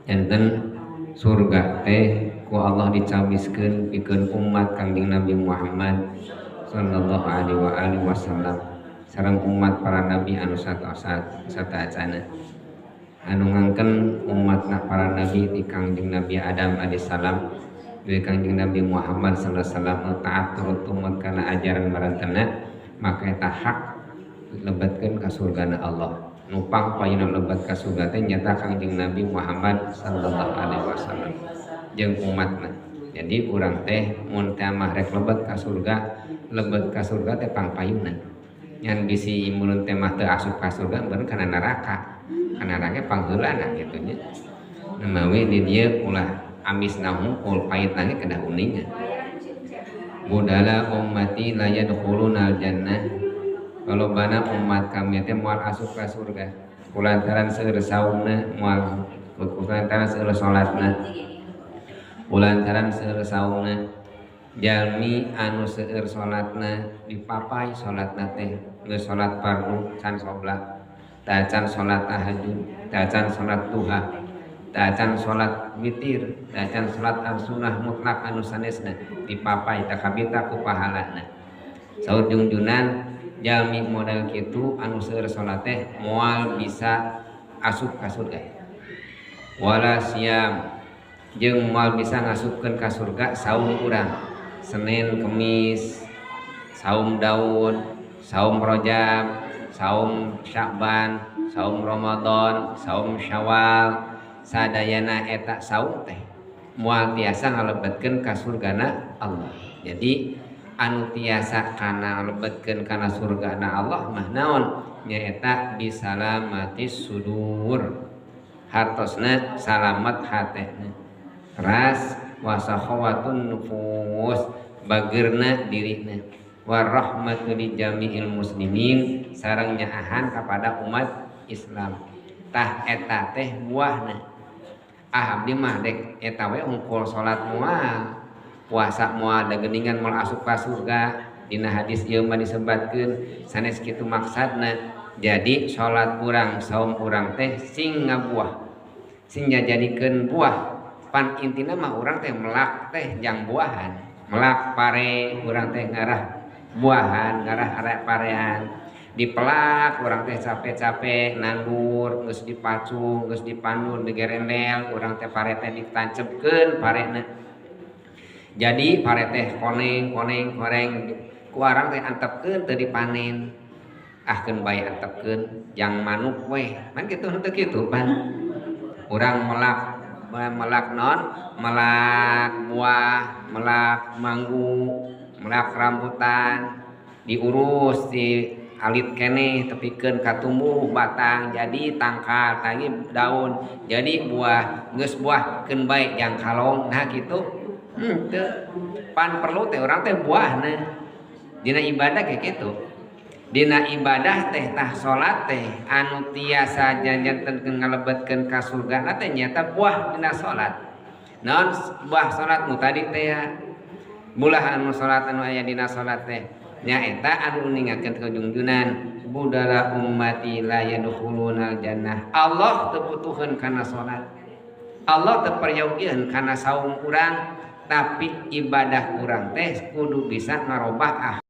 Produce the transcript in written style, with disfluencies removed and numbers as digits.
Janten surga teh ku Allah dicawiskeun pikeun umat Kangjeng Nabi Muhammad sallallahu alaihi wa alihi wasallam sareng umat para nabi anu sataacana anu ngangken umatna para nabi ti Kangjeng Nabi Adam alaihissalam duwi Kangjeng Nabi Muhammad sallallahu alaihi wasallam taat turut tumut kana ajaran marantena, maka eta hak lebetkeun ka surgana Allah. Nupang payuna lebet ka surga teh nyata Kangjeng Nabi Muhammad sallallahu alaihi wasallam jeung umatna. Jadi urang teh mun teh mah rek lebet ka surga, lebet ka surga teh pangpayuna. Ngan bisi mun teh mah teu asup ka surga bener kana neraka. Kana neraka pangheulana kitu nya. Namawi di dieu ulah amisna hungkul pahitna ge kedah uninga. Budala ummati la yadkhulunal jannah. Kalobana umat kami teh moal asup ka surga kulantaran seueur saumna, moal kulantaran seueur salatna, kulantaran seueur saumna. Jalmi anu seueur salatna dipapai salatna teh geus salat fardu can sobla, tacan salat tahajud, tacan salat duha, tacan salat witir, tacan salat as-sunnah mutlak anu sanesna dipapai takabita ku pahalana. Saur jungjunan jalmi modal kitu anu seueur salat teh moal bisa asup ka surga. Wala siam jeung moal bisa ngasupkeun ka surga saum urang Senin Kemis, saum Daud, saum Rajab, saum Sya'ban, saum Ramadan, saum Syawal, sadayana eta saum teh moal tiasa ngalebetkeun ka surgana Allah. Jadi anu tiasa kana lebetkeun kana surgana Allah mah naon? Nyaeta bisalamatis sudur, hartosna salamet hatena, teras wasakhawatun nufus, bagerna dirina, warahmatu li jami'il muslimin, sareng nyaahan kepada umat Islam. Tah eta teh buahna. Ah abdi mah dek eta we hungkul salat moal, puasa moal, da geuningan moal asup ka surga. Dina hadis ieu mah disebatkeun sanes kitu maksadna. Jadi salat urang, saum urang teh sing ngabuah, sing jadikeun buah. Pan intina mah urang teh melak teh jang buahan, melak pare urang teh ngarah buahan, ngarah arek parean. Dipelak urang teh capek-capek nandur, geus dipacung, geus dipandur, digerendel, urang teh pare teh ditancepkeun parena. Jadi pare teh koneng, koneng, koreng, ku urang teh antepkeun teu dipanen. Ah keun bae antepkeun jang manuk weh. Pan kitu henteu kitu pan. Urang melak, melak non, melak buah, melak manggu, melak rambutan, diurus di alit keneh tepikeun ka tumbuh batang jadi tangkal, tadi daun jadi buah, geus buah keun bae jang kalong. Nah kitu. Teu. Pan perlu teh urang teh buahna. Dina ibadah kayak kitu. Dina ibadah teh tah salat teh anu tiasa janjantenkeun ngalebetkeun ka surgana teh nyata buah dina salat. Naon buah salat nu tadi teh ya? Bulah anu salat anu aya dina salat teh nyaeta anu ningakeun ka jungjunan budala ummati la yadkhulunal jannah. Allah teu butuheun kana salat, Allah teu peryogeun kana saum urang, tapi ibadah urang teh kudu bisa ngarobah.